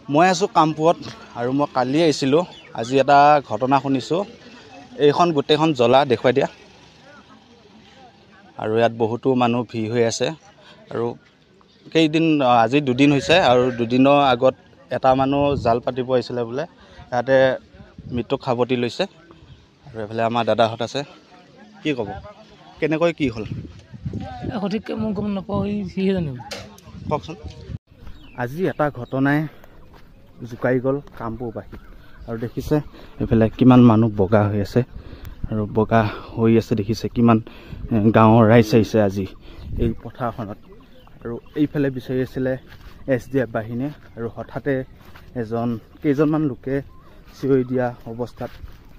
মই আছোঁ কামপুৰত আৰু মই কালি আহিছিলোঁ। আজি এটা ঘটনা শুনিছোঁ। এইখন গোটেইখন জ্বলা দেখুৱাই দিয়া। আৰু ইয়াত বহুতো মানুহ ভিৰ হৈ আছে। আৰু কেইদিন আজি দুদিন হৈছে আৰু দুদিনৰ আগত এটা মানুহ জাল পাতিব আহিছিলে বোলে, ইয়াতে মৃত্যুক সাৱটি লৈছে। আৰু এইফালে আমাৰ দাদাহঁত আছে। কি ক'ব, কেনেকৈ কি হ'ল? সঠিককৈ মই গম নাপাওঁ, সিহে জানিব। কওকচোন। আজি এটা ঘটনাই জোকাৰি গ'ল কামপুৰবাসীক। আৰু দেখিছে এইফালে কিমান মানুহ বগা হৈ আছে আৰু বগা হৈ আছে। দেখিছে কিমান গাঁৱৰ ৰাইজ আহিছে আজি এই পথাৰখনত। আৰু এইফালে বিচাৰি আছিলে এছ ডি এফ বাহিনীয়ে। আৰু হঠাতে কেইজনমান লোকে চিঞৰি দিয়া অৱস্থাত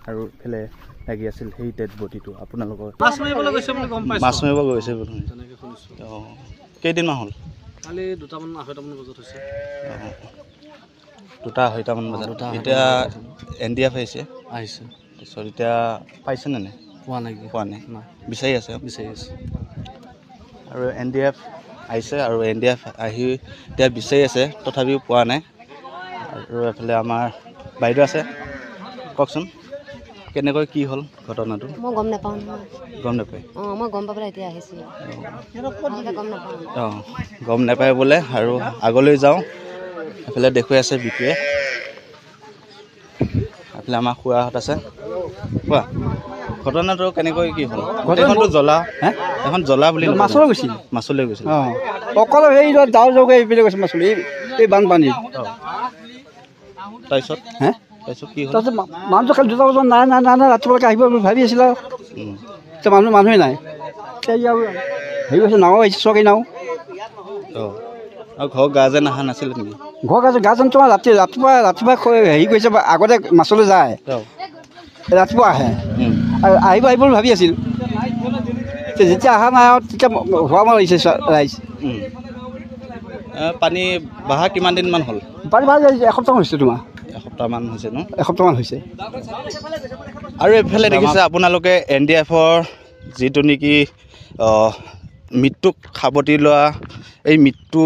আৰু এইফালে লাগি আছিল সেই ডেড বডিটো। আপোনালোকৰ মাছ মাৰিবলৈ গৈছে বুলি গম পাইছোঁ। মাছ মাৰিব গৈছে বুলি। তেনেকৈ শুনিছোঁ। অঁ, কেইদিনমান হ'ল? কালি 2টামান 2:30মান বজাত হৈছে। 2টা 2:30মান বজাত। এতিয়া এন ডি এফ আহিছে। আহিছে। তাৰপিছত এতিয়া পাইছেনে নাই? পোৱা নাই। পোৱা নাই, বিচাৰি আছে। বিচাৰি আছে। আৰু এন ডি এফ আহিছে আৰু এন ডি এফ আহি এতিয়া বিচাৰি আছে, তথাপিও পোৱা নাই। আৰু এইফালে আমাৰ বাইদেউ আছে। কওকচোন, কেনেকৈ কি হ'ল ঘটনাটো? মই গম নাপাওঁ নহয়। গম নাপায়? অঁ, মই গম পাবলৈ এতিয়া আহিছোঁ। গম নাপাওঁ। অঁ, গম নাপায় বোলে। আৰু আগলৈ যাওঁ। এইফালে দেখুৱাই আছে বিকুৱে। এইফালে আমাৰ খুৰাহঁত আছে। কোৱা, ঘটনাটো কেনেকৈ কি হ'ল? এইখনতো জ্বলা, হে এখন জ্বলা বুলি মাছলৈ গৈছিল। মাছলৈ গৈছিল। অঁ, অকল এই যাওঁ যাওঁকৈ এইপিনে গৈছে মাছলৈ, এই বানপানী। তাৰপিছত হে তাৰপিছত কি হ'ল? তাৰপিছত মানুহটো খালি 2টা বজাত নাই নাই নাই নাই, ৰাতিপুৱালৈকে আহিব বুলি ভাবি আছিল। আৰু এতিয়া মানুহেই নাই। এতিয়া আৰু হেৰি হৈছে, নাও আহিছে, চৰকাৰী নাও। অঁ, আৰু ঘৰৰ গাৰ্জেন অহা নাছিলে নেকি? ঘৰৰ গাৰ্জেন তোমাৰ ৰাতিপুৱা হেৰি কৰিছে, আগতে মাছলৈ যায়, ৰাতিপুৱা আহে আৰু আহিব আহিব বুলি ভাবি আছিল। যেতিয়া অহা নাই আৰু তেতিয়া হোৱা মান লাগিছে ৰাইজ। পানী বঢ়া কিমান দিনমান হ'ল? পানী বঢ়া এসপ্তাহমান হৈছে। তোমাৰ এসপ্তাহমান হৈছে ন? এসপ্তাহমান হৈছে। আৰু এইফালে দেখিছে আপোনালোকে এন ডি এফৰ যিটো নেকি মৃত্যুক সাৱটি লোৱা এই মৃত্যু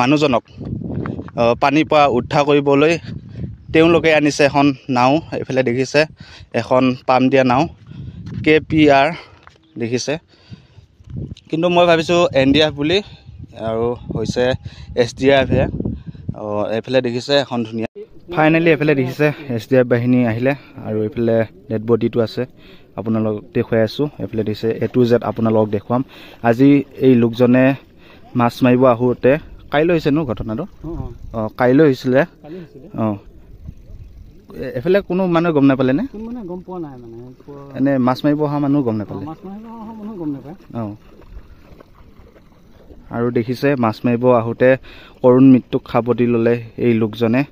মানুহজনক পানীৰ পৰা উদ্ধাৰ কৰিবলৈ তেওঁলোকে আনিছে এখন নাও। এইফালে দেখিছে এখন পাম দিয়া নাও, কে পি আৰ দেখিছে। কিন্তু মই ভাবিছোঁ এন ডি এফ বুলি, আৰু হৈছে এছ ডি এফহে। এইফালে দেখিছে এখন ধুনীয়া। ফাইনেলি এইফালে দেখিছে এছ ডি এফ বাহিনী আহিলে। আৰু এইফালে ডেড বডিটো আছে, আপোনালোকক দেখুৱাই আছোঁ। এইফালে দেখিছে এ টু জেড আপোনালোকক দেখুৱাম। আজি এই লোকজনে মাছ মাৰিব আহোঁতে কাইলৈ হৈছে ন ঘটনাটো? অঁ, কাইলৈ হৈছিলে। অঁ, এইফালে কোনো মানুহে গম নাপালেনে? গম পোৱা নাই মানে। এনে মাছ মাৰিব অহা মানুহ গম নাপালে? অঁ, আৰু দেখিছে মাছ মাৰিব আহোঁতে কৰুণ মৃত্যুক সাৱটি ল'লে এই লোকজনে।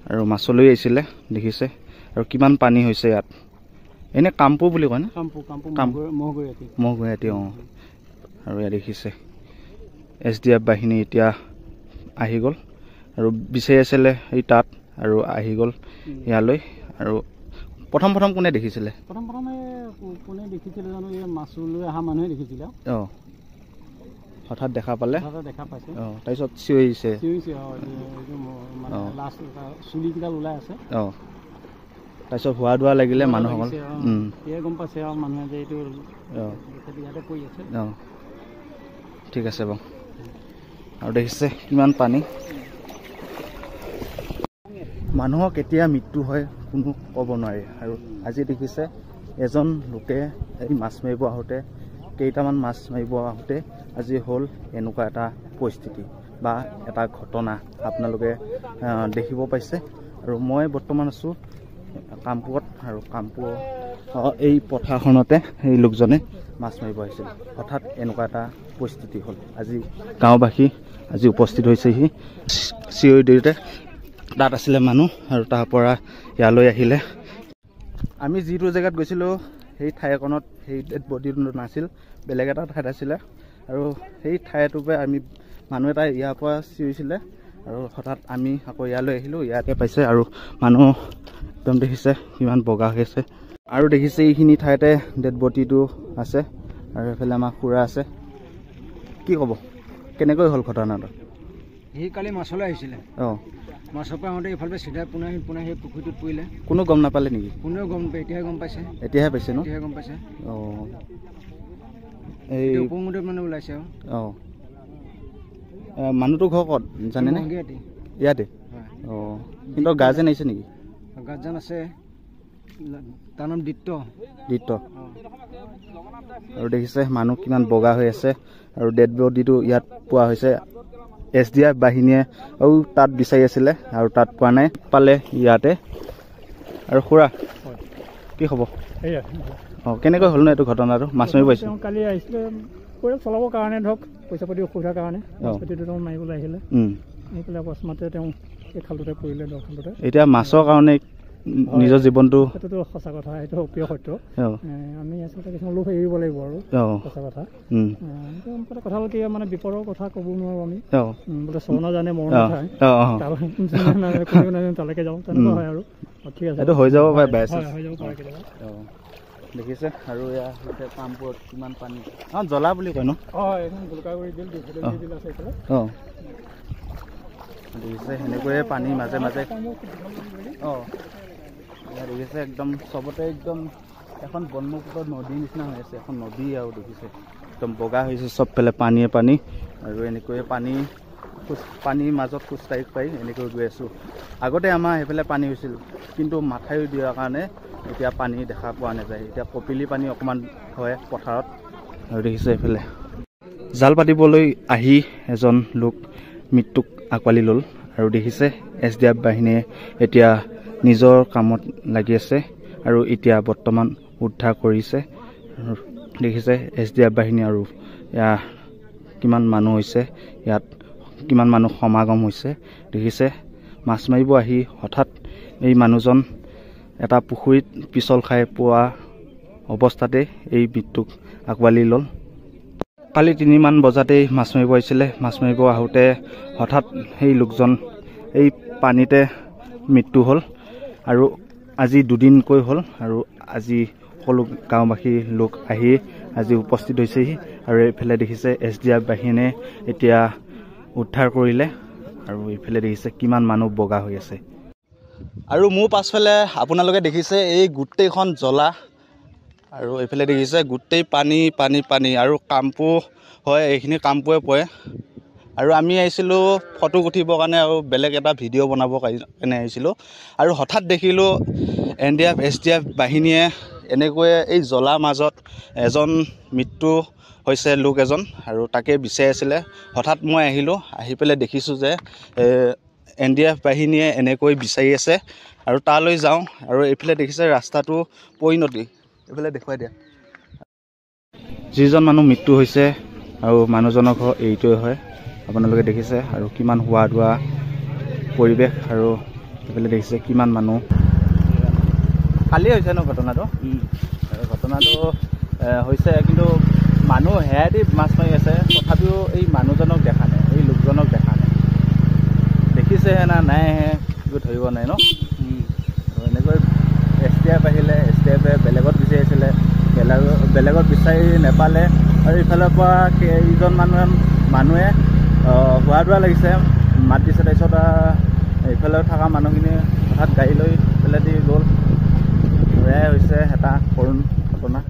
আৰু মাছলৈ আহিছিলে দেখিছে। আৰু কিমান পানী হৈছে ইয়াত। এনে কামপুৰ বুলি কয় নে? মহগুৰিয়াটি। অঁ, আৰু ইয়াত দেখিছে এছ ডি এফ বাহিনী এতিয়া আহি গ'ল। আৰু বিচাৰি আছিলে এই তাত, আৰু আহি গ'ল ইয়ালৈ। আৰু প্ৰথম প্ৰথম কোনে দেখিছিলে? প্ৰথম প্ৰথমে কোনে দেখিছিলে জানো, এই মাছলৈ অহা মানুহে দেখিছিলে। অঁ, হঠাৎ দেখা পালে। দেখা পাইছে। অঁ, তাৰপিছত চিঞৰিছে। চুলিকেইডাল ওলাই আছে। অঁ, তাৰপিছত হোৱা দোৱা লাগিলে মানুহসকল। গম পাইছে আৰু মানুহে যে এইটো ইয়াতে পৰি আছে। অঁ, ঠিক আছে বাৰু। আৰু দেখিছে কিমান পানী। মানুহৰ কেতিয়া মৃত্যু হয় কোনো ক'ব নোৱাৰে। আৰু আজি দেখিছে এজন লোকে এই মাছ মাৰিব আহোঁতে, কেইটামান মাছ মাৰিব আহোঁতে আজি হ'ল এনেকুৱা এটা পৰিস্থিতি বা এটা ঘটনা আপোনালোকে দেখিব পাইছে। আৰু মই বৰ্তমান আছোঁ কামপুৰত। আৰু কামপুৰ এই পথাৰখনতে এই লোকজনে মাছ মাৰিব আহিছিল। হঠাৎ এনেকুৱা এটা পৰিস্থিতি হ'ল। আজি গাঁওবাসী আজি উপস্থিত হৈছেহি। চিঞৰি দিওঁতে তাত আছিলে মানুহ, আৰু তাৰ পৰা ইয়ালৈ আহিলে। আমি যিটো জেগাত গৈছিলোঁ সেই ঠাইখনত সেই ডেড বডিটো নাছিল, বেলেগ এটা ঠাইত আছিলে। আৰু সেই ঠাইটোৰ পৰা আমি মানুহ এটা ইয়াৰ পৰা চিঞৰিছিলে। আৰু হঠাৎ আমি আকৌ ইয়ালৈ আহিলোঁ, ইয়াতে পাইছে। আৰু মানুহ একদম দেখিছে কিমান বগা হৈ আছে। আৰু দেখিছে এইখিনি ঠাইতে ডেড বডিটো আছে। আৰু এইফালে আমাৰ খুৰা আছে। কি ক'ব, কেনেকৈ হ'ল ঘটনাটো? সি কালি মাছলৈ আহিছিলে। অঁ, মাছৰ পৰা আহোঁতে এইফালে চিধাই পোনাই পোনাই সেই পুখুৰীটোত পৰিলে। কোনো গম নাপালে নেকি? কোনেও গম নাপায়, এতিয়াহে গম পাইছে। এতিয়াহে পাইছে ন? এতিয়াহে গম পাইছে। অঁ, এই উপমুদত মানে ওলাইছে আৰু। অঁ, মানুহটো ঘৰ ক'ত জানেনে? ইয়াতে। অঁ, কিন্তু গাৰ্জেন আহিছে নেকি? গাৰ্জেন আছে, তাৰ নাম দিত্য। দিত্য। আৰু দেখিছে মানুহ কিমান বগা হৈ আছে আৰু ডেড বডিটো ইয়াত পোৱা হৈছে। এছ ডি এফ বাহিনীয়ে আৰু তাত বিচাৰি আছিলে আৰু তাত পোৱা নাই, পালে ইয়াতে। আৰু খুৰা কি খবৰ? অঁ, কেনেকৈ হ'ল ন এইটো ঘটনাটো? মাছ মাৰিব আহিছে কালি, আহিছিলে পৰিয়াল চলাবৰ কাৰণে, ধৰক পইচা পাতি অসুবিধাৰ কাৰণে মাছ পাতি দুটামান মাৰিবলৈ আহিলে। আহি পেলাই অকস্মাতে তেওঁ এই খালটোতে পৰিলে, দ খালটোতে। এতিয়া মাছৰ কাৰণে নিজৰ জীৱনটো, সেইটোতো সঁচা কথা, সেইটো অপ্ৰিয় সত্য। আমি আচলতে কিছুমান লোভ এৰিব লাগিব আৰু, সঁচা কথা। কথা হ'ল কি, মানে বিপদৰ কথা ক'ব নোৱাৰোঁ আমি, বোলে ছৰণা জানে মৰণ খায়, কোনেও নাজানে তালৈকে যাওঁ, তেনেকুৱা হয় আৰু। ঠিক আছে, এইটো হৈ যাব পাৰে, বেয়া হৈ যাব পাৰে কেতিয়াবা। দেখিছে আৰু এয়া হৈছে পামপুৰত কিমান পানী। অঁ, জ্বলা বুলি কয় ন? অঁ, এইখন গোলকাগুৰি বিল, বিল আছে এইফালে। অঁ, দেখিছে সেনেকৈয়ে পানী মাজে মাজে। অঁ, দেখিছে একদম চবতে একদম এখন ব্ৰহ্মপুত্ৰ নদীৰ নিচিনা হৈ আছে, এখন নদী। আৰু দেখিছে একদম বগা হৈছে চবফালে পানীয়ে পানী। আৰু এনেকৈয়ে পানী খোজ, পানীৰ মাজত খোজকাঢ়ি পাৰি এনেকৈ গৈ আছোঁ। আগতে আমাৰ সেইফালে পানী হৈছিল, কিন্তু মাথাউৰি দিয়াৰ কাৰণে এতিয়া পানী দেখা পোৱা নাযায়। এতিয়া কপিলি পানী অকণমান হয় পথাৰত। আৰু দেখিছে এইফালে জাল পাতিবলৈ আহি এজন লোক মৃত্যুক আঁকোৱালি ল'ল। আৰু দেখিছে এছ ডি এফ বাহিনীয়ে এতিয়া নিজৰ কামত লাগি আছে আৰু এতিয়া বৰ্তমান উদ্ধাৰ কৰিছে। দেখিছে এছ ডি এফ বাহিনী আৰু এয়া কিমান মানুহ হৈছে, ইয়াত কিমান মানুহ সমাগম হৈছে। দেখিছে মাছ মাৰিব আহি হঠাৎ এই মানুহজন এটা পুখুৰীত পিছল খাই পোৱা অৱস্থাতে এই মৃত্যুক আঁকোৱালি ল'ল। কালি 3মান বজাতেই মাছ মাৰিব আহিছিলে। মাছ মাৰিব আহোঁতে হঠাৎ সেই লোকজন এই পানীতে মৃত্যু হ'ল। আৰু আজি দুদিনকৈ হ'ল আৰু আজি সকলো গাঁওবাসী লোক আহি আজি উপস্থিত হৈছেহি। আৰু এইফালে দেখিছে এছ ডি এফ বাহিনীয়ে এতিয়া উদ্ধাৰ কৰিলে। আৰু এইফালে দেখিছে কিমান মানুহ বগা হৈ আছে। আৰু মোৰ পাছফালে আপোনালোকে দেখিছে এই গোটেইখন জ্বলা। আৰু এইফালে দেখিছে গোটেই পানী পানী পানী। আৰু কামপু হয়, এইখিনি কামপুৱে পৰে। আৰু আমি আহিছিলোঁ ফটো উঠিবৰ কাৰণে আৰু বেলেগ এটা ভিডিঅ' বনাবৰ কাৰণে আহিছিলোঁ। আৰু হঠাৎ দেখিলোঁ N D F S D F বাহিনীয়ে এনেকৈয়ে এই জ্বলাৰ মাজত এজন মৃত্যু হৈছে লোক এজন, আৰু তাকে বিচাৰি আছিলে। হঠাৎ মই আহিলোঁ, আহি পেলাই দেখিছোঁ যে এন ডি এফ বাহিনীয়ে এনেকৈ বিচাৰি আছে। আৰু তালৈ যাওঁ। আৰু এইফালে দেখিছে ৰাস্তাটো পৰিণতি, এইফালে দেখুৱাই দিয়া। যিজন মানুহ মৃত্যু হৈছে আৰু মানুহজনৰ ঘৰ এইটোৱে হয়, আপোনালোকে দেখিছে। আৰু কিমান হোৱা দোৱা পৰিৱেশ। আৰু এইফালে দেখিছে কিমান মানুহ। কালি হৈছে ন ঘটনাটো? ঘটনাটো হৈছে, কিন্তু মানুহ সেয়াই দি মাছ মাৰি আছে, তথাপিও এই মানুহজনক দেখা নাই, এই লোকজনক দেখা নাই। দেখিছেহে না নাইহে একো ধৰিব নাই ন? এনেকৈ এছ ডি এফ আহিলে, এছ ডি এফে বেলেগত বিচাৰি আছিলে, বেলেগত বিচাৰি নেপালে। আৰু ইফালৰ পৰা কেইজন মানুহে হোৱা দোৱা লাগিছে, মাত দিছে। তাৰপিছত এইফালে থকা মানুহখিনি হঠাৎ গাড়ী লৈ পেলাই দি গ'ল। এয়াই হৈছে এটা কৰুণ ঘটনা।